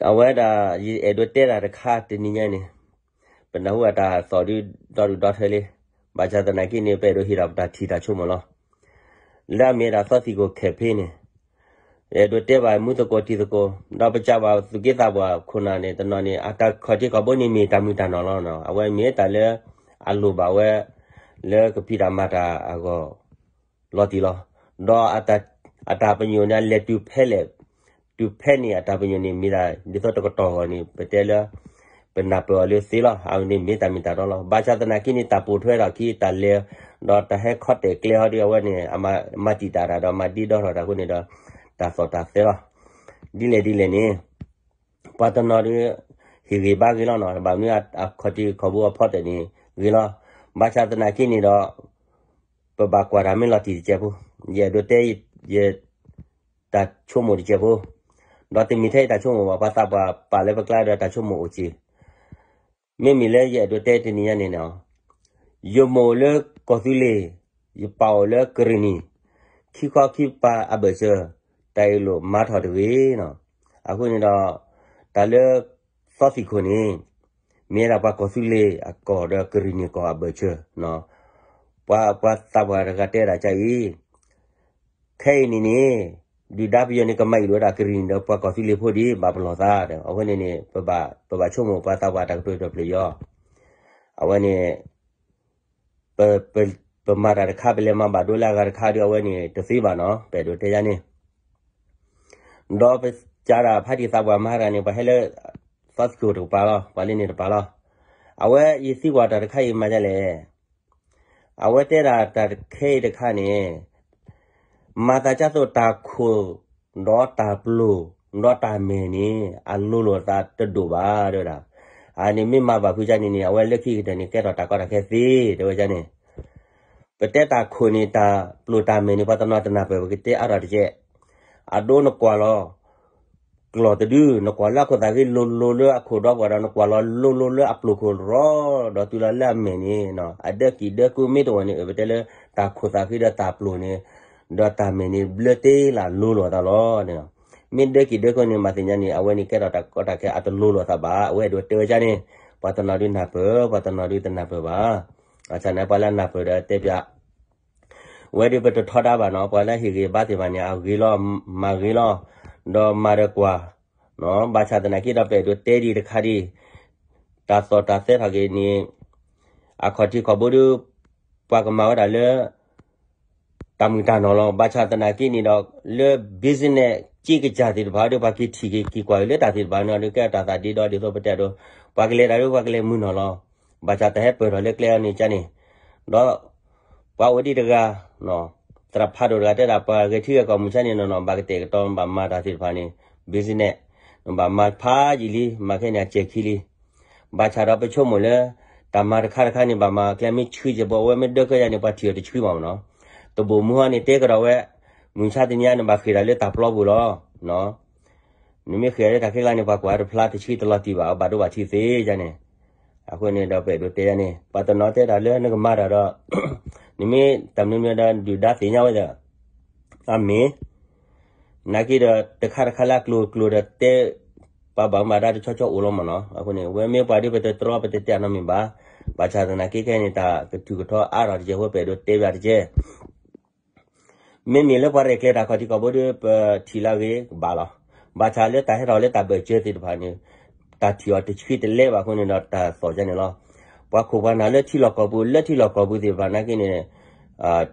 အဝဲဒၣ် ယအဲၣ်ဒိးတဲတၢ်တခါတနံၤညါန့ၣ်, ပနၢ်ဟူအတၢ်သီၣ်ဒုးဒီဒုၣ်ဒီထၢလံ, ဘၣ်ဆၣ်သနာ်က့န့ၣ် ပအဲၣ်ဒိးဟ့ၣ်ဒီးပတၢ်ထံၣ်တၢ်ဆိကမိၣ်လီၤ. လၢအမ့ၢ်ဒၣ်သီသံၣ်ခိၣ် campaign န့ၣ်, အဲၣ်ဒိးတဲဘၣ်မူသကိးတံၤသကိး, ဒီးပစံးဘၣ်သူၣ်က့သးပှၢ်ခိၣ်နၢ်န့ၣ် တနီၤန့ၣ် အတၢ်ခီၣ်ထံးခီၣ်ဘိန့ၣ်မ့ၢ်တၢ်မုၢ်တၢ်နီၢ်လီၤ. အဝဲမ့ၢ်တၢ်လၢ အလိၣ်ဘၣ်ဝဲ လၢကဖံးတၢ်မၤတၢ်အဂီၢ် လီၤတံၢ်လီၤ. ဒီးအတၢ်ပညိၣ်န့ၣ် အလဲၤတုၤဖဲလဲၣ်, တုၤဖဲန့ၣ် အတၢ်ပညိၣ်န့ၣ် မ့ၢ်ဒၣ်ဒ်သိးတကတီၢ်အဂီၢ်န့ၣ် ပတဲလၢ ပနၢ်ပၢၢ်အီၤလၢသ့လီၤ. အဝဲန့ၣ်မ့ၢ်တၢ်မ့ၢ်တၢ်တီလီၤ. ဘၣ်ဆၣ်သနာ်က့န့ၣ် တၢ်ပိာ်ထွဲထီၣ်ခံ တၢ်လဲၤ ဒီးတၢ်ဟဲခီတဲာ်ကျဲဟီဒီး အဝဲန့ၣ် အမၤတံာ်တာ်တၢ်ဒီး မၤဒ့ဒီထီၣ်တၢ်အဃိန့ၣ်ဒီး တၢ်သီၣ်တၢ်သဲလီၤ. ဒ်လဲၣ်ဒ်လဲၣ်န့ၣ် ပှၤတနီၤဒီး ဟ့ၣ်ဂ့ၤဘါဂ့ၤလီၤနီၤ. ဘၣ်မနုၤအခီၣ်ထံးခီၣ်ဘိအဖီတၢၣ်န့ၣ်ဂ့ၤလီၤ. ဘၣ်ဆၣ်သနာ်က့န့ၣ်ဒီး ပဘၣ်ကွၢ်တၢ်မ့ၢ်လီၤတံၢ်တစဲးဖိ, ယအဲၣ်ဒိးတဲ ယ တၢ်ဆိကမိၣ်တစဲးဖိ, ဒီးတမ့ၢ်ထဲအံၤတၢ်ဆိကမိၣ်ဘၣ်, ပှၤသးပှၢ်ပာ်လၢပကျါဒီးတၢ်ဆိကမိၣ်အိၣ်က့ၤ. မ့မ့ၢ်လၢယအဲၣ်ဒိးတဲတနံၤညါန့ၣ်န့ၣ်, ယမိၢ်အိၣ်လၢကီၢ်သူလ့ၤ, ယပၢ်အိၣ်လၢကရ့ၣ်နံၣ်, ခံခီခံပၤအဘၢၣ်စၢၤ, တၢ်အ့ၣ်လိာ်မၤထီၣ်တဂ့ၤနီၤ. အဃိန့ၣ်ဒီး တၢ်လၢ သီသံၣ်ခိၣ်န့ၣ် မ့ၢ်ဝဲဒၣ်ပှၤကီၢ်သူလ့ၤအကီၢ်ဒီးကရ့ၣ်နံၣ်ကီၢ်အဘၢၣ်စၢၤ, ပှၤသးပှၢ်တဂၤတဲဒၣ်ကအံၤ, ခဲအံၤန့ၣ်န့ၣ် ဒုၣ်ဒါပယီၤန့ၣ် ကမၤအ့ၣ်လိာ်ဝဲဒၣ်ကရ့ၣ်နံၣ်ဒီးပှၤကီၢ်သူလ့ၤဖိဒံး ဘၣ်ပလီၢ်သးဒီး အဝဲန့ၣ်န့ၣ် ပဘၣ်ဆိကမိၣ်ပှၤသးပှၢ်တၢ်ကတိၤတဖျၢၣ်ယီၤ, အဝဲန့ၣ် ပမၤတၢ်တခါ ပလဲၤမၤဘၣ်ဒိလၢအဂၤတခါဒီး အဝဲန့ၣ်တသ့ဘၣ်နီၤ ပအဲၣ်ဒိးတဲယၤန့ၣ် ဒီးပစးဒၣ်ဖါတံၢ်သးပှၢ်မၤတၢ်န့ၣ် ပှၤဟဲလၢ သီသံၣ်ခိၣ်တကပၤလီၤ, ပှၤလၢန့ၣ်တပၤလီၤ. အဝဲယသံကွၢ်တၢ်တခါအံၤမၤဒ်လဲၣ်, အဝဲတဲဒၣ်တၢ်တခဲအံၤတခါန့ၣ် မၤသးဒ်သိးတၢ်ခိၣ် ဒီးတၢ်ပျိၢ် ဒီးတၢ်မဲာ်န့ၣ် အလိၤလိာ်သးတဒိၣ်ဘၣ်တဲဝဲဒၣ်. အန့ၣ်မ့ၢ်မၤဘၣ်ဖုကၢ်န့ၣ်န့ၣ် အဝဲလၢခံကတၢၢ်န့ၣ် ကဲထီၣ်တၢ်ကီတၢ်ခဲသ့တဲဝဲဒၣ်န့ၣ် ပတဲတၢ်ခိၣ်န့ၣ် တၢ်ပျိၢ်တၢ်မဲာ်န့ၣ် ပှၤတနီၤတနၢ်ပၢၢ် ပကတဲအါထီၣ်တက့ၢ်. အဒိနကွၢ်လီၤ ကျီၢ်တဒု နကွၢ်လၢအခိၣ်သးဂ့ၤလိၤလိၤလၢအခိၣ်ဒီပှၢ်ဒီး နကွၢ်လီၤလိၤလိၤလၢအပျိၢ်ခိၣ်ရီ ဒီးတုၤလီၤလၢအမဲာ်န့ၣ် အဒၢကံၢ်ဒၢကိမ့ၢ်တအိၣ်န့ၣ် ပတဲလၢတၢ်ခိၣ်သးဂ့ၤဒီးတၢ်ပျိၢ်န့ၣ် ဒီးတၢ်မဲာ်န့ၣ် ဘျၢတ့လၢလိၤလိာ်သးလီၤ. မ့ၢ်ဒၢကံၢ်ဒၢကိန့ၣ် မၤသ့ၣ်ညါန့ၣ် အဝဲန့ၣ်ကဲထီၣ်တၢ်ကီတၢ်ခဲအတလိၤလိာ်သးဘၣ် အဝဲအဲၣ်ဒိးတဲဝဲဒၣ်န့ၣ် ပှၤတနီၤဒုးနၢ်ပၢၢ် ပှၤတနီၤဒုးတနၢ်ပၢၢ်ဘၣ်. အန့ၣ်ပှၤလၢအနၢ်ပၢၢ်ဒီးတဲပၠး ဝဲဒၣ်ပတထီဒါဘၣ်နီၤ ပှၤလၢဟ့ၣ်ဂ့ၤဘါသ့ၣ်တဖၣ်န့ၣ် အဂ့ၤလီၤ မၤဂ့ၤလီၤ ဒီးမၤဒီးကွၢ် ဘၣ်ဆၣ်သနာ်က့ဒီးပအဲၣ်ဒိးတဲဒံးတခါဒံး တၢ်သီၣ်တၢ်သဲထီၣ်က့ၤန့ၣ် အခီၣ်ထံးခီၣ်ဘိဒီး ပှၤကမၤဝဲဒၣ်လၢ တၢ်မုာ်တၢ်နီၢ်လီၤ. ဘၣ်ဆၣ်သနာ်က့န့ၣ်ဒီး လၢ business က့ကစၢ်သ့ၣ်တဖၣ်ဒီး ပှၤက့ၤထံၣ်က့ၤက့ၤကွၢ်က့ၤလၢတၢ်သ့ၣ်တဖၣ်န့ၣ်ဒီး ကဲတၢ်သးဒ့ဒီဒ်သိးပတဲဒိး ပှၤကလဲၤတၢ်ဒီးပှၤကလဲၤမုာ်နီၢ်လီၤ. ဘၣ်ဆၣ်တၢ်ဟဲပၢၢ်ထီၣ်လၢကျဲအံၤန့ၣ်ကန့ၣ် ဒီး ပှၤအိၣ်ဒံးတဂၤ သရၣ်ဖးဒိၣ်တဂၤတဲဒၣ် ပှၤဂဲၤထံဂဲၤကီၢ်မုၢ်ဆါန့ၣ်နီၢ်နီၢ် ဘၣ်ကတဲာ်ကတီၤဘၣ်မၤတၢ်သ့ၣ်တဖၣ်န့ၣ် business ဘၣ်မၤဖးယံာ်လံ မၤခဲန့ၣ်အစဲၤခံလံ. ဘၣ်ဆၣ်ဒီးပဆိကမိၣ်လၢ တၢ်မၤတခါတခါန့ၣ် ဘၣ်မၤကျဲမ့ၢ်ဆှံကဲးဘီ အဝဲမ့ၢ်ဒၢကဲယၤန့ၣ် ပှၤထံၣ်အီၤတဆှံဘၣ်မနီၤ. တဘိၣ်မုၢ်ဟီန့ၣ် တဲကဒီးဝဲ မုၢ်ဆါတနံၤအံၤန့ၣ် ဘၣ်ဃ့ၢ်ဒၣ်လၢတၢ်ပျီပူၤလီၤ. နမ့ၢ်ဃ့ၢ်လၢတၢ်ခဲကျါန့ၣ် ပှၤကွၢ်တဖျါတဆှံတလီၤတံၢ်ဘၣ် ဘၣ်ဒိဘၣ်ထံးသ့ယၤန့ၣ်. အဃိန့ၣ်ဒီးပအဲၣ်ဒိးတဲယၤန့ၣ် ပှၤတနီၤတဲတၢ်လၢနကမၤတၢ်ဒီး နမ့ၢ်တၢ်မနုၤမနုၤဒီးဒုၣ်ဒါသ့ၣ်ညါဝဲဒီး အမ့ၢ် နာ်က့ဒီး တခါတခါလၢအကျိၤကျိၤဒီးတဲ ပှၤဘၣ်မူဘၣ်ဒါတဆီဆီအိၣ်လီၤမနီၤ. အဃိန့ၣ် ဝဲမ့ၢ်ပှၤဒ်ပတတြီပတတဲအနီတမံၤဘၣ်. ဘၣ်ဆၣ်သနာ်က့ခဲအံၤန့ၣ် တၢ်ကထုးကထီအါထီၣ်တကဲးဖိ ပအဲၣ်ဒိးတဲဘၣ်တကဲး မ့မ့ၢ်လၢပှၤရဲၣ်ကျဲၤတၢ်ခီၣ်ထံးခီၣ်ဘိဒီး ပထံၣ်လၢအဂ့ၤကဘၣ်လီၤ. ဘၣ်ဆၣ်လၢတၢ်ဟဲထီၣ်လၢတၢ်ဘၢၣ်စၢၤသ့ၣ်တဖၣ်န့ၣ် တၢ်ထံၣ်အီၤတဆှံတလဲဘၣ်အဃိန့ၣ်ဒီး တၢ်သီၣ်ကန့ၣ်လီၤ. ပှၤခိၣ်ပှၤနၢ်လၢထံလီၢ်ကီၢ်ပူၤ လၢထံလီၢ်ကီၢ်ပူၤသ့ၣ်တဖၣ်နာ်က့န့ၣ်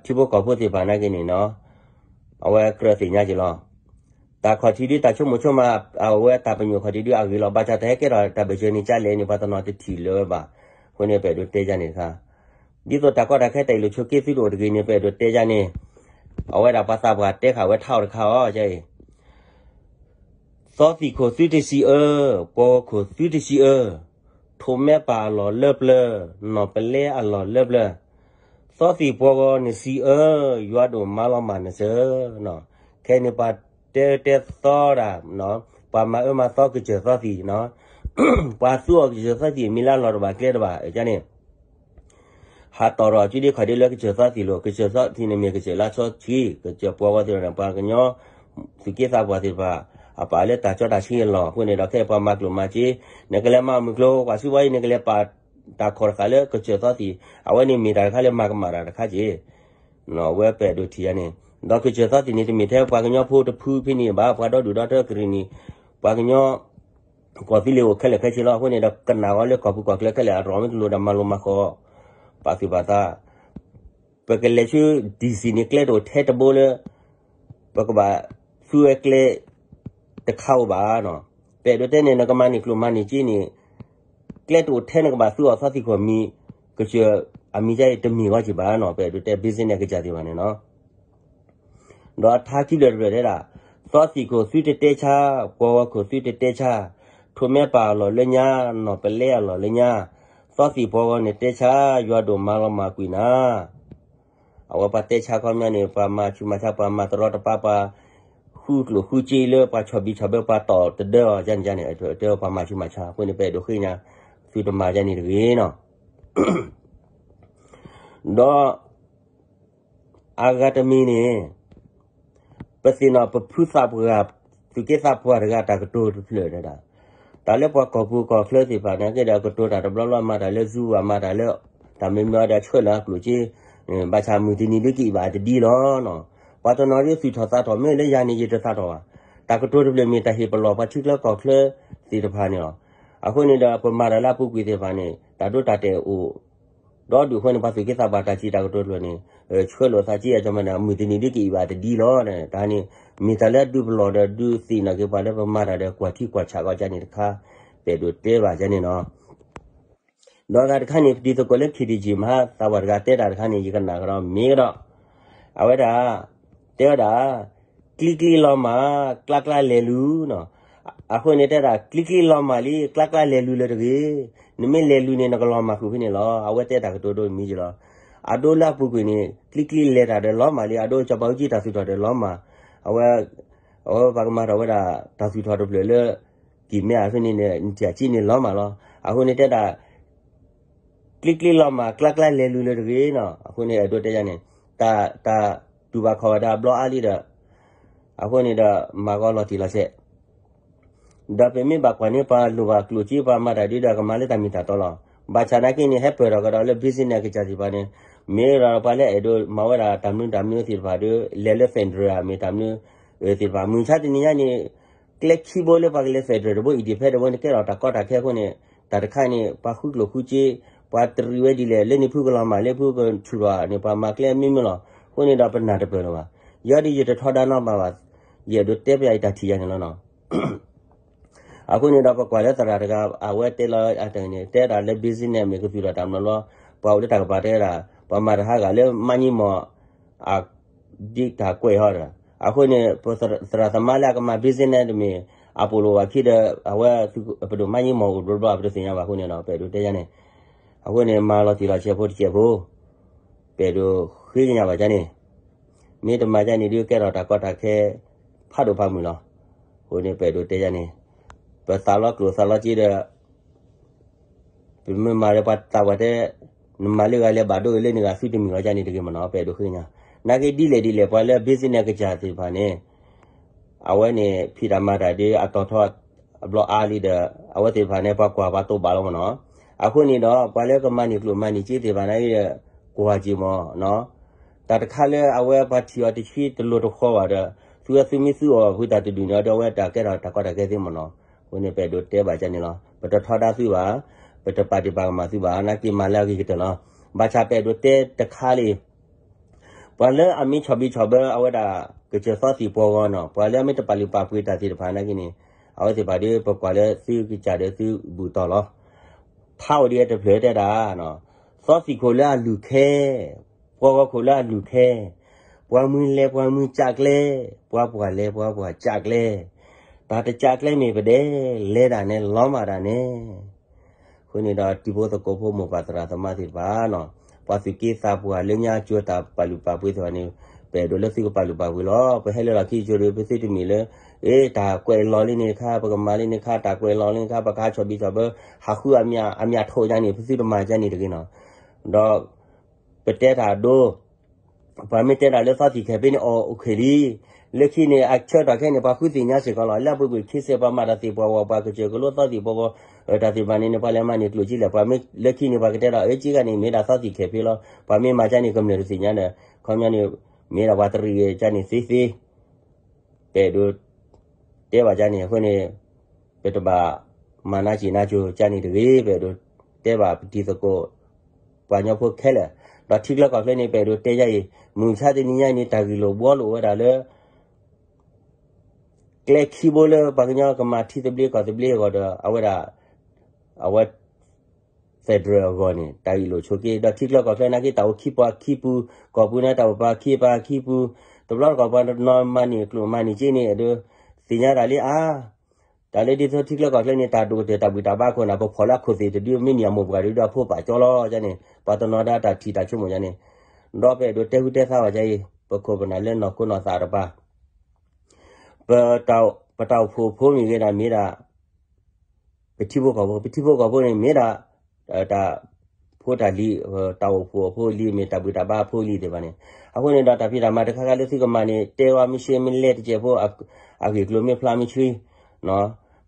ထံဖိကီၢ်ဖိသ့ၣ်တဖၣ်နာ်က့န့ၣ်နီၤ အဝဲကြၢးသ့ၣ်ညါက့ၤလီၤ. တၢ်ခီၣ်ထံးဒုး တၢ်ဆိကမိၣ်ဆိကမး အဝဲတၢ်ပညိၣ်ခီၣ်ထံးဒုး အဂ့ၤလီၤ. ဘၣ်ဆၣ်တၢ်ဟဲကဲထီၣ်တၢ်ဘၢၣ်စၢၤန့ၣ် ကလဲၣ်န့ၣ် ပှၤတနီၤတထံၣ်လၢၤဝဲဘၣ်. အဃိန့ၣ်ပအဲၣ်ဒိးတဲယၤန့ၣ်တခါ ဒ်သိးတၢ်ကီတၢ်ခဲတၢ်အ့ၣ်လိာ်ဆိးက့သုတအိၣ်တဂ့ၤန့ၣ် ပအဲၣ်ဒိးတဲယၤန့ၣ် အဝဲဒၣ်ပှၤသးပှၢ်တဲဃာ်ဝဲထါအီၤတခါအီၤ ကဲအံၤ သီသံၣ်ခိၣ်သုတစံးအၢ, ပှီဂီၤခိၣ်သုတစံးအၢ, ထိးမဲပၢ်အလီၢ်လၢပျၢၤ, နီၢ်ပလဲအလီၢ်လၢပျၢၤ, သီသံၣ်ပှီဂီၤနစံးအၢ, ယွၤဒိၣ်မါလီၤမၢ်နစၢၤ, ခဲအံၤန့ၣ်ပှၤတဲတဲသီတၢ်, ပှၤမၤအၢမၤသီကစၢၢ်သီသံၣ်, ပှၤသူအီၤကစၢၢ်သီသံၣ် မ့ၢ်လၢအလီၢ်တဘၣ်ကျဲတဘၣ်န့ၣ် ဟးတီၢ်ထီၣ်စုဒ့ခီၣ်ဒ့လၢကစၢၢ်သီသံၣ်လိၤ, ကစၢၢ်သီသံၣ်န့ၣ်မ့ၢ်ကစၢၢ်လၢအဆီဆံ, ကစၢၢ်ပှီဂီၤသ့ၣ်တဖၣ်န့ၣ် ပှၤကညီ သူၣ်က့သးပှၢ်သ့ၣ်တဖၣ် အပာ်လၢတၢ်ကၠီတၢ်ဆှံအလီၢ်အဃိန့ၣ်ဒီး ခဲအံၤပှၤမၤကျိၣ်မၤစ့ နကလဲၤမၤမုၢ်ကျိၤ ပှၤစုဘီအံၤ နကလဲၤပာ်တၢ်ခီၣ်တဃာ်လၢကစၢၢ်သီသံၣ် အဝဲန့ၣ်မ့ၢ်တၢ်တခါလၢမၤကမၣ်တၢ်တခါက့ၤ အဝဲပအဲၣ်ဒိးထံၣ်ယၤန့ၣ် ဒီးကစၢၢ်သီသံၣ်န့ၣ် တမ့ၢ်ထဲပှၤကညီဖိတဖုဖဲန့ၣ်ဘၣ် ပှၤဒီဒူၣ်ဒီထၢကရံၣ်နံၣ် ပှၤကညီ ကီၢ်သူလ့ၤအိၣ်ခဲလၢာ်ခဲဆ့လီၤ. အဃိန့ၣ်ဒီး ကနၣ်ဝဲလၢကီၢ်ပူၤကီၢ်ချၢခဲလၢာ် အရီၣ်မ့ၢ်တလိၣ်ဒီးမၤလိၤမၤဃီၤ ပာ်သူၣ်ပာ်သး ပကလဲၤဆူ DC န့ၣ် ကျဲတအိၣ်ထဲတဘိလၢ ပကဘၣ်သူဝဲကျဲ တခါအိၣ်ဘၣ်နီၤ. ပအဲၣ်ဒိးတဲန့ၣ် နကမၤန့ၢ်ကျိၣ်မၤန့ၢ်စ့န့ၣ် ကျဲတအိၣ်ထဲနကဘၣ်သူအီၤသီသံၣ်ခိၣ်မံၤ ကစၢၢ်အမံၤကါအံၤတမ့ၢ်ဂီၢ်က့ၤဘၣ်နီၤ. ပအဲၣ်ဒိးတဲ business ကစၢ်သ့ၣ်တဖၣ်န့ၣ်နီၤ ဒီးအထါခံဖျၢၣ်တဖျၢၣ်တဲဒၣ်, သီသံၣ်ခိၣ်သုတတဲဆါ, ပှီဂီၤခိၣ်သုတတဲဆါ, ထိးမဲပာ်အလီၢ်လၢညါ, နီၢ်ပလဲအလီၢ်လၢညါ, သီသံၣ်ပှီဂီၤန့ၣ်တဲဆါ, ယွၤဒိၣ်မၤလီၤမၢ်ကွံာ်နၤ. အဝဲပှၤတဲဆါခီပညီန့ၣ် ပှၤမၤဆူးမၤဆါ ပှၤမၤတရီတပါ ပှၤဃုကျိၣ်ဃုစ့လၢ ပှၤဆီၣ်ဘံၣ်ဆီၣ်ဘၢ ပှၤတီၢ်တဒၢအီၤန့ၣ်န့ၣ် တဲပှၤမၤဆူးမၤဆါ အဃိန့ၣ် ပအဲၣ်ဒိးဃ့ကညး သုတမၤယဲန့ၣ်တဂ့ၤနီၤ. ဒီး အဂၤတမံၤန့ၣ် ပသ့ၣ်နီၣ်ပဖုသးပှၢ် သူၣ်က့သးပှၢ်တဂၤတၢ်ကတိၤတဖျၢၣ်ဒၣ်, တၢ်လၢပှၤကီၢ်ပူၤကီၢ်ချၢသ့ၣ်တဖၣ်န့ၣ် ကဲဒီးကတိၤတၢ်တဘျီဘျီ မၤတၢ်လၢ Zoom ဘၣ် မၤတၢ်လၢ တၢ်မ့ၢ်မ့ၢ်ဒီးဆှၢလီၤအကျိၣ်စ့, ဘၣ်ဆၣ်မုၢ်တနံၤဒုးကအံၣ်ဘၣ်တဒ်လီၤနီၤ. ပှၤတနီၤဒုးသူၣ်ထီၣ်သးထီၣ် မ့ၢ်လၢယၤန့ၣ် ယတသးထီၣ်ဘၣ်. တၢ်ကတိၤတဖျၢၣ်မ့ၢ်တၢ်ဟ့ၣ်ပလီၢ်ပှၤထံချၢကီၢ်ချၢသ့ၣ်တဖၣ်န့ၣ်လီၤ. အဃိန့ၣ်ဒီး ပမၤတၢ်လၢအပူၤကွံာ်သ့ၣ်တဖၣ်န့ၣ် တၢ်ဒိတၢ်တဲာ်အိၣ် ဒီးဒုးအဃိန့ၣ် ပှၤသူၣ်က့သးပှၢ်တၢ်စံးတၢ်ကတိၤတဖျၢၣ်န့ၣ် ဆှၢလိာ်သးက့အကမၤန့ၣ် မုၢ်တနံၤဒုးကအံၣ်ဘၣ်တဒ်လီၤ. တၢ်န့ၣ် မ့ၢ်တၢ်လၢအဒုးပလီၢ်ဒီးဒုးသ့ၣ်နီၣ်က့ၤပှၤလၢပမၤတၢ်ဒီးကွၢ်ထံကွၢ်ဆးကီကန့ၣ်တခါ ပအဲၣ်ဒိးတဲဘၣ်ကန့ၣ်နီၤ. ဒီးအဂၤတခါန့ၣ် ပတံၤသကိးလၢ ခ့ၣ်ဒံၣ်ကံၣ်မဟါ သးပှၢ်တဂၤတဲတၢ်တခါန့ၣ် ယကနၣ်ကဒီးမ့ၢ်ကဒီး အဝဲဒၣ် တဲဝဲဒၣ် ကျံကျံလီၤမၢ် ကျါကျါလဲၤလူၤနီၤ. အဃိန့ၣ်တဲဒၣ် ကျံကျံလီၤမၢ်လံ ကျါကျါလဲၤလူၤလၢၤတဂ့ၤ. နမ့ၢ်လဲၤလူၤန့ၣ် နကလီၤမၢ်ဃုာ်ဖဲန့ၣ်လီၤ. အဝဲတဲတၢ်ကတိၤဒိမံၤက့ၤလီၤ. အဒိလၢအပူၤကွံာ်န့ၣ် ကျံကျံလဲၤတၢ်ဒီးလီၤမၢ်လံ အဒိကၠီၤပၤအူကၠံတၢ်သူၣ်ထီၣ်ဒီးလီၤမၢ်. အဝဲ အဝဲပှၤကမၤထီၣ်ဝဲဒၣ် တၢ်သူၣ်ထီၣ်တဖျၢၣ်လၢ ကံၢ်မဲအဃိန့ၣ် နတၢ်ကံၣ်န့ၣ်လီၤမၢ်လီၤ. အဃိန့ၣ်တဲဒၣ် ကျံကျံလီၤမၢ် ကျါကျါလဲၤလူၤလၢၤတဂ့ၤနီၤ. အဃိန့ၣ် အဲၣ်ဒိးတဲယၤန့ၣ် တၢ် တၢ်တူၢ်ဘၣ်ခီၣ်ဘၣ်ဒီးအဘျီအါလံဒီး အဃိန့ၣ်ဒီး မၤဂီၤလီၤတံၢ်လီၤဆဲး ဒီးပမ့ၢ်ဘၣ်ကွၢ်န့ၣ် ပှၤလိၣ်ဘၣ်ကျိၣ်စ့ ပှၤမၤတၢ်ဒ်ဒီး ကမၤလၢတၢ်မ့ၢ်တၢ်တီလီၤ. ဘၣ်ဆၣ်နာ်က့န့ၣ် ဟဲပၢၢ်ထီၣ်ကဒီးလၢ business ကစၢ်သ့ၣ်တဖၣ်န့ၣ် မ့ၢ်ဒီးပှၤလၢအဲၣ်ဒိးမၤဝဲဒၣ်တၢ်မနုၤတၢ်မနုၤသ့ၣ်တဖၣ်ဒီး လဲၤလၢ federal မ့ၢ်တၢ်မနုၤသ့ၣ်တဖၣ် မုၢ်ဆါတနံၤညါန့ၣ် ကျဲခံဘိလၢပှၤကလဲၤ federal တဘိ independent တဘိန့ၣ် ကဲထီၣ်တၢ်ကီတၢ်ခဲအဃိန့ၣ် တၢ်တခါန့ၣ် ပှၤဃုကျိၣ်ဃုစ့ ပှၤတရံးဝဲဒ်လဲၣ် လၢန့ၣ်ဖုကလီၤမၢ် လၢဖုကဆူၣ်ထီၣ်န့ၣ် ပှၤမၤကျဲမ့ၢ်မ့ၢ်လီၤ. အဃိန့ၣ်ဒီးပနၢ်တပၢၢ်လၢၤဘၣ်. ယၤဒီးယတထီဒါနီတဘျီဘၣ်. ယအဲၣ်ဒိးတဲပယီၤယတၢ်ထံၣ်ယၤန့ၣ်လီၤနီၤ. အဃိန့ၣ်ဒီးပကွၢ်လၢသရၣ်တဂၤ အဝဲတဲလီၤအတၢ်န့ၣ် တဲဒၣ်လၢ business မ့ၢ်ကသူၣ်ထီၣ်တၢ်မနီၤလီၤ. ပှၤအိၣ်လၢတၢ်ကပၤတဲဒၣ် ပှၤမၤတဟါဂၤလၢမါည့မီၢ် အဒ်တၢ်ကွဲးဟီဒီး အဃိန့ၣ် သရၣ်သမါလၢအကမၤ business တမ့ၢ် အပိာ်လိာ်ဘၣ်ခံဒီး အဝဲသုပဒိၣ်မါည့မီၢ်အိၣ်တဘျီဘျီ ပတသ့ၣ်ညါဘၣ်အဃိန့ၣ်ဒီး ပအဲၣ်ဒိးတဲယၤန့ၣ် အဃိန့ၣ် မၤလီၤတံၢ်လီၤဆဲးဖိတစဲးဖိ ပအဲၣ်ဒိးဃ့ကညးဘၣ်ယၤန့ၣ် မ့ၢ်တမၤယၤန့ၣ်ဒုးကဲထီၣ်တၢ်ကီတၢ်ခဲ ဖးဒိၣ်ဖးမုၢ်လီၤ. အဃိန့ၣ် ပအဲၣ်ဒိးတဲယၤန့ၣ် ပသးလီကျိၣ်သးလီစ့ဒီး ပမ့ၢ်မၤလၢပှၤသးပှၢ်တဲ နမၤလၢဂၤလဲၤဘၣ်ဒိဂ့ၤလၢန့ၣ်ဂၤ သုတမံၤဂီၤယၤန့ၣ်တဂ့ၤမနီၤ ပအဲၣ်ဒိးဃ့ကညး. နာ်က့ဒ်လဲၣ်ဒ်လဲၣ် ပှၤလၢ business ကစၢ်သ့ၣ်တဖၣ်န့ၣ် အဝဲန့ၣ် ဖံးတၢ်မၤတၢ်ဒ်အတီၤထီ အဘျီအါလံဒီး အဝဲသ့ၣ်တဖၣ်န့ၣ် ပှၤကွၢ်ပှၤတိာ်ဘၣ်လီၤမနီၤ. အဃိန့ၣ်ဒီး ပှၤလၢကမၤန့ၢ်ကျိၣ်မၤန့ၢ်စ့သ့ၣ်တဖၣ်န့ၣ်ဒီး ကွၢ်က့ၤမနီၤ. တၢ်တခါလၢအဝဲပှၤထံၣ်အီၤတဆံတလိၤတဃီဘၣ်ဒီး သုဝဲသုမ့ၢ်သုအီၣ်ဖုတၢ်တဒူၣ်န့ၣ်ဒီး အဝဲတၢ်ကဲထီၣ်တၢ်ကီတၢ်ခဲသ့မနီၤ. အဃိန့ၣ် ပအဲၣ်ဒိးတဲဘၣ်ကန့ၣ်လီၤ. ပတထီဒါသုဘၣ်, ပတပာ်ဒံးပာ်ကမၣ်သုဘၣ်, နာ်က့မၤလၢအဂ့ၤကတၢၢ်လီၤ. ဘၣ်ဆၣ်ပအဲၣ်ဒိးတဲတခါလံ ပှၤလၢအမ့ၢ်ဆီၣ်ဘံၣ်ဆီၣ်ဘၢအဝဲဒၣ် ကစၢၢ်သီသံၣ်ပှီဂီၤနီၤ, ပှၤလၢအမ့ၢ်တပာ်လုၢ်ပာ်ပှ့ၤတၢ်သ့ၣ်တဖၣ်နာ်က့န့ၣ် အဝဲသ့ၣ်တဖၣ်ဒီး ပကွၢ်လၢသုကစၢ်ဒီးသုဘူၣ်တီၢ်လီၤ. ထါအိၣ်ဒ်အံၤတဖျၢၣ်တဲဒၣ်, သီသံၣ်ခိၣ်လၢအလုၢ်ခဲ, ပှီဂီၤခိၣ်လၢအလုၢ်ခဲ, ပှၤမုၢ်လဲၤပှၤမုၢ်ကးကျဲ, ပှၤပှၢ်လဲၤပှၤပှၢ်ကးကျဲ, တၢ်တကးကျဲမ့ၢ်ပဒဲ, လဲၤဒၣ်နဲလီၤမၢ်ဒၣ်နဲ အဃိန့ၣ်ဒီး တံၤဖိသကိးဖိမိၢ်ပၢ်သရၣ်သမါသ့ၣ်တဖၣ်နီၤ, ပှၤသူၣ်က့သးပှၢ်လၢညါကၠိတၢ်ပာ်လုၢ်ပာ်ပှ့ၤသ့ၣ်တဖၣ်န့ၣ် ပအဲၣ်ဒိးလၢသုကပာ်လုၢ်ပာ်ပှ့ၤလီၤ. ပဟဲလၢလီၢ်ခံကၠိဒီး ပသုတမ့ၢ်လၢ အ့ တၢ်ကွဲးလီၤလံန့ၣ်တခါ, ပကမၤလံန့ၣ်တခါ, တၢ်ကွဲးလီၤလံန့ၣ်တခါ, ပကဟးဆီၣ်ဘံၣ်ဆီၣ်ဘၢ, ဟးဃုအမၠၣ်ထိၣ်ယါန့ၣ် ပသုတမၤကန့ၣ်တဂ့ၤနီၤ. ဒီး ပတဲတၢ်ဒိ ပှၤမ့ၢ်တဲတၢ်လၢသီသံၣ်ခဲဖဲန့ၣ် အီၣ်အိၣ်ခ့လံ, လၢခံန့ၣ် အဆၢထီၣ်ခဲန့ၣ် ပှၤဃုသ့ၣ်ညါစ့ၢ်ကီးလီၤ. လၢအပူၤကွံာ်ခံစဲး ပှၤမၤတၢ်သ့ၣ်ပှၤဝီၤ ပှၤကစၢၢ်ကလိသီသံၣ်ဘိကီး တၢ်သ့ၣ်တဖၣ်န့ၣ်န့ၣ် ပှၤလဲၤမၤန့ၢ်ကျိၣ်စ့လဲၣ်, ပှၤမ့ၢ်လၢခံန့ၣ် ပှၤကတဲဒီး အၢ က့ကါန့ၣ် မ့ၢ်ဒၣ်သီသံၣ်ခဲဖ့လီၤ. ပှၤမ့ၢ်မၤကါန့ၣ် ကမျၢၢ်တသ့ၣ်ညါဒီး ခီပညီန့ၣ် မ့ၢ်ဒၣ်ပှၤတရံးကါန့ၣ်သ့သ့ ပအဲၣ်ဒိးတဲဘၣ်ကါန့ၣ် အဃိန့ၣ် ပတဘၣ်မၤနးစံၣ်နးစိၤကါန့ၣ်တဂ့ၤ, ပအဲၣ်ဒိးတဲဘၣ်ပတံၤသကိး ပှၤကညီဖိခဲလၢာ်, ဒီးထံချၢကီၢ်ချၢန့ၣ် ပအဲၣ်ဒိးတဲယါအံၤ မုၢ်မဆါတနံၤညါအံၤန့ၣ် တၢ်ဂ့ၢ်လိာ်ဘှီလိာ်ဝဲဒၣ်လၢ ကျဲခံဘိလၢပှၤကညီကမၤထံသဘျ့ကီၢ်သဘျ့အဂီၢ်ဒီး အဝဲဒၣ် အဝဲ federal အဂီၢ်န့ၣ် တၢ်ဂ့ၢ်လိာ်ဆိးက့ ဒီးထံချၢကီၢ်ချၢနာ်က့ တၢ်အိၣ်ခံပှၤခံပူၤ, ကီၢ်ပူၤန့ၣ် တၢ်အိၣ်ပှၤခံပှၤခံပူၤ, တဘျီတခီၣ်ပှၤတနီၤမၤန့ၢ်ကျိၣ်မၤန့ၢ်စ့န့ၣ် အဲၣ်ဒိးသ့ၣ်ညါတၢ်လံအါ, တၢ်လၢဒ်သိးထံချၢကီၢ်ချၢန့ၣ် တၢ်ဒိၣ်ကတၢၢ်တၢ်ဘှံးတၢ်ဘါခိၣ်န့ၣ် ပဖီၣ်လၢအခိၣ်သ့ၣ်တဒု မ့ၢ်န့ၢ်အမိၢ်ပှၢ်တဒုဒီးဖိပာ်ကၠီလီၤကါန့ၣ် ပှၤတနီၤဒၣ်တၢ်ထံၣ်တၢ်ဆိကမိၣ်ကါန့ၣ်, ဒီးပအဲၣ်ဒိးတဲဟူတဲသါဘၣ်ကါအံၤ ပခိၣ်ပနၢ်လၢနီၢ်ခိနီၢ်သးတပၤ ပတၢ်အိၣ်ဖှိၣ်ဖိမ့ၢ်ဂ့ၤဒၣ်မ့ၢ်ဒၣ် ပထံဖိကီၢ်ဖိ ပထံဖိကီၢ်ဖိန့ၣ်မ့ၢ်ဒၣ် တၢ်ဖိတၢ်လံၤ တၢ်အိၣ်ဖှိၣ်အဖိလံၤ မ့ၢ်တၢ်ဘှံးတၢ်ဘါအဖိလံၤသ့ၣ်တဖၣ်န့ၣ်, အဃိန့ၣ်ဒီးတၢ်ဖံးတၢ်မၤတခါခါလၢသုကမၤန့ၣ် တဲဝဲမ့ၢ်ရှဲမ့ၢ်လဲတစဲးဖိ အဂ့ၢ်ကျိၤမ့ၢ်ဖျါမ့ၢ်ဆှံ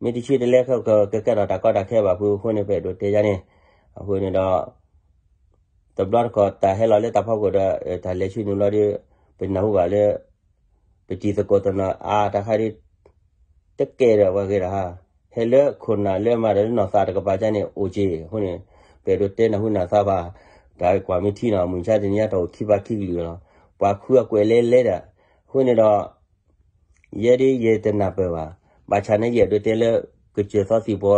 မ့ၢ်တဆှံတလဲခဲကကဲထီၣ်တၢ်ကီတၢ်ခဲဘၣ်ဖုအဃိန့ၣ် ပအဲၣ်ဒိးတဲယါန့ၣ်, အဃိန့ၣ်ဒီး တဘျီတခီၣ်တၢ်ဟဲလီၤလၢတၢ်ဖီခိၣ်ဒီး တၢ်လဲၤဆူနုာ်လီၤဒီး ပနၢ်ဟူဘၣ်လၢ ပတံၤသကိးတနီၤအါတခါဒီး တကဲဒီးပှၤဂ့ၤတဟါ, ဟဲလၢခိၣ်နၢ်လၢမၤဒီးလၢနီၢ်သးတကပၤကါန့ၣ် အိၣ်က့ၤအဃိန့ၣ် ပအဲၣ်ဒိးတဲနၢ်ဟူနၢ်သးဘၣ်, တၢ်ကွၢ်မ့ၢ်ထံနီၤ မုၢ်မဆါတနံၤညါတၢ်အိၣ်ခံပှၤခံကလုာ်လီၤ, ပှၤဃုအကွဲးလဲလဲဒီး, အဃိန့ၣ်ဒီး ယဲဒ်ယဲတနၢ်ပၢၢ်ဘၣ်, ဘၣ်ဆၣ်န့ၣ်ယအဲၣ်ဒိးတဲလၢ ကစၢၢ်သီသံၣ်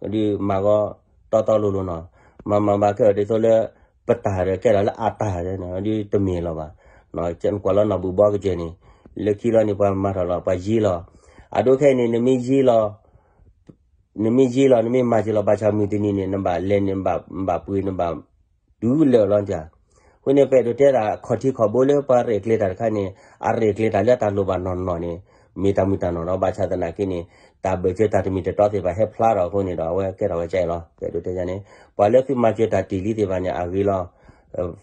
ဘိ ဒုးမၤဂီၤတီတီလိၤလိၤနီၤ, မၤမၤဘၣ်ခဲအံၤဒ်သိးလၢ ပတၢ်ဒီးကဲထီၣ်လၢအတၢ်ဒီး ဒုးတမ့ၢ်လီၤဘၣ်, ကွၢ်လီၤနီၢ်ဘူၣ်ဘီကစၢၢ်န့ၣ် လၢခံလီၤန့ၣ် ပှၤမၤထီၣ်လီၤ ပှၤယ့လီၤ, အဒိခဲအံၤန့ၣ် နမ့ၢ်ယ့လီၤ နမ့ၢ်ယ့လီၤ နမ့ၢ်မၤစၢၤလီၤ ဘၣ်ဆၣ်မုၢ်တနံၤန့ၣ် နဘၣ်လဲၤန့ၣ် နဘၣ်ပှ့ၤ နဘၣ်ဒုးလၢာ်လီၤတၢ်, အဃိန့ၣ် ပအဲၣ်ဒိးတဲဒၣ် ခီၣ်ထံးခီၣ်ဘိလၢပှၤရဲၣ်ကျဲၤတၢ်တခါန့ၣ် အရဲၣ်ကျဲၤတၢ်လၢတၢ်လိၣ်ဘၣ်နီၢ်နီၢ်န့ၣ် မ့ၢ်တၢ်မုၢ်တၢ်နီၢ်နီၤ, ဘၣ်ဆၣ်သနာ်က့န့ၣ် တၢ်ဘၢၣ်စၢၤတၢ်တမံၤတတီသ့ၣ်တဖၣ်ဟဲဖျါထီၣ်အဃိန့ၣ်ဒီး အဝဲကဲထီၣ်ဝဲကဲအံၤလီၤ. ပအဲၣ်ဒိးတဲန့ၣ် ပှၤလၢသုမၤစၢၤတၢ်တ့ၢ်လံသ့ၣ်တဖၣ်န့ၣ် အဂ့ၤလီၤ,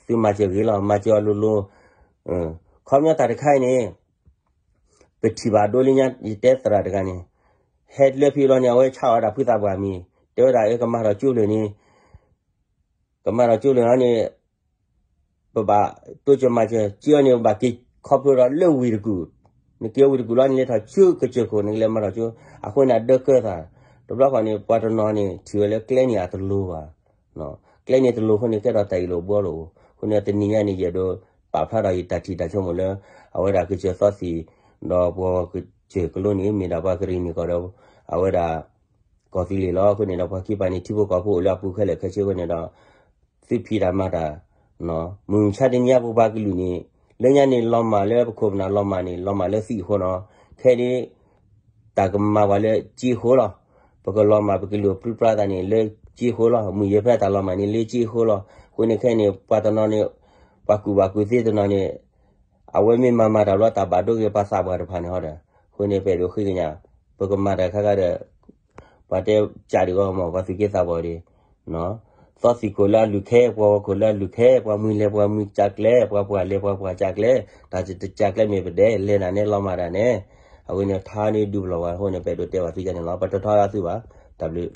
သုမၤစၢၤဂ့ၤလီၤ မၤစၢၤအီၤလိၤလိၤ, ခီပညီတၢ်တခါအံၤန့ၣ် ပထံၣ်ဘၣ်ဒိလၢညါ ယတဲသရၣ်တဂၤန့ၣ် ဟဲလၢဖံလီၤန့ၣ် အဝဲဆါအီၤဒၣ်ဖုသးပှၢ်မံၤ တဲဝဲဒၣ်အကမၤထီၣ်ကၠိဖျၢၣ်န့ၣ် ကမၤထီၣ်ကၠိဖျၢၣ်န့ၣ် ပဘၣ်တိစၢၤမၤစၢၤ ကၠိအီၤန့ၣ် ပဘၣ်က့ၤခီဖျိဒီးလၢဝ့ၢ်တကူၣ်, နက့ၤဝ့ၢ်တကူၣ်လီၤန့ၣ် လဲၤထီၣ်ဆူကစၢၢ်ခိၣ် နကလဲၤမၤထီၣ်ကၠိ, အဃိန့ၣ် အဒၢကၢသး, တဘျီဃီန့ၣ် ပှၤတနီၤန့ၣ် ထံၣ်ဝဲလၢကျဲန့ၣ်အတလိၤဘၣ် ကျဲန့ၣ်တလိၤအဃိန့ၣ် ကဲထီၣ်တၢ်အ့ၣ်လိာ်ဘှီလိာ်, အဃိန့ၣ် တနံၤညါန့ၣ် ယအဲၣ်ဒိးပာ်ဖျါထီၣ်ယတၢ်ထံၣ်တၢ်ဆိကမိၣ်လၢ အဝဲဒၣ်ကစၢၢ်သီသံၣ် ဒီးပှၤကစၢၢ်ကလိန့ၣ် မ့ၢ်ဒၣ်ပှၤကရံၣ်နံၣ်ကီၢ်ဒီး အဝဲဒၣ် ကီၢ်သူလ့ၤလီၤ. အဃိန့ၣ်ဒီး ပှၤခံပၤန့ၣ် ထံဖိကီၢ်ဖိအိၣ်လၢအပူၤခဲလၢာ်ခဲဆ့အဃိန့ၣ်ဒီး သုဖံးတၢ်မၤတၢ် မုၢ်မဆါတနံၤညါပပှၤကလုာ်န့ၣ် လၢညါန့ၣ် လီၤမၢ်လၢပခိၣ်ပနၢ်လီၤမၢ်န့ၣ် လီၤမၢ်လၢသံၣ်အဃိနီၤ, ခဲအံၤ တၢ်ကမၤပှၤလၢစ့အဃိလီၤ. ပကလီၤမၢ်ပကလုာ်ပြံပြါသးန့ၣ် လၢစ့အဃိလီၤ. မုၢ်ယဲၢ်ဖဲတၢ်လီၤမၢ်န့ၣ် လၢစ့အဃိလီၤ. အဃိန့ၣ်ခဲအံၤန့ၣ် ပှၤတနီၤန့ၣ် ပှၤကူၣ်ဘၣ်ကူၣ်သ့တနီၤန့ၣ် အဝဲမ့ၢ်မၤမၤတၢ်ဘျီ တၢ်ဘၣ်ဒိဂ့ၤပှၤသးပှၢ်တဖၣ်န့ၣ်ဟီဒီး အဃိန့ၣ် ပအဲၣ်ဒိးဃ့ကညး ပကမၤတၢ်ခါခါဒီး ပှၤတဲကးဒံးဂီၢ်မး ပှၤသူၣ်က့သးပှၢ်ဒံး သီသံၣ်ခိၣ်လၢအလုၢ်ခဲ ပှၤဂီၢ်ခိၣ်လၢအလုၢ်ခဲ ပှၤမုၢ်လဲၤပှၤမုၢ်ကးကျဲ ပှၤပှၢ်လဲၤပှၤပှၢ်ကးကျဲ တၢ်တကးကျဲမ့ၢ်ပဒဲး လဲၤတၢ်န့ၣ်လီၤမၢ်တၢ်န့ၣ် အဝဲန့ၣ်ထါန့ၣ်ဒူပလီၢ်ဝဲ အဃိန့ၣ် ပအဲၣ်ဒိးတဲဘၣ်သုကန့ၣ်လီၤ. ပတထီဒါသုဘၣ် တၢ်ဘျုး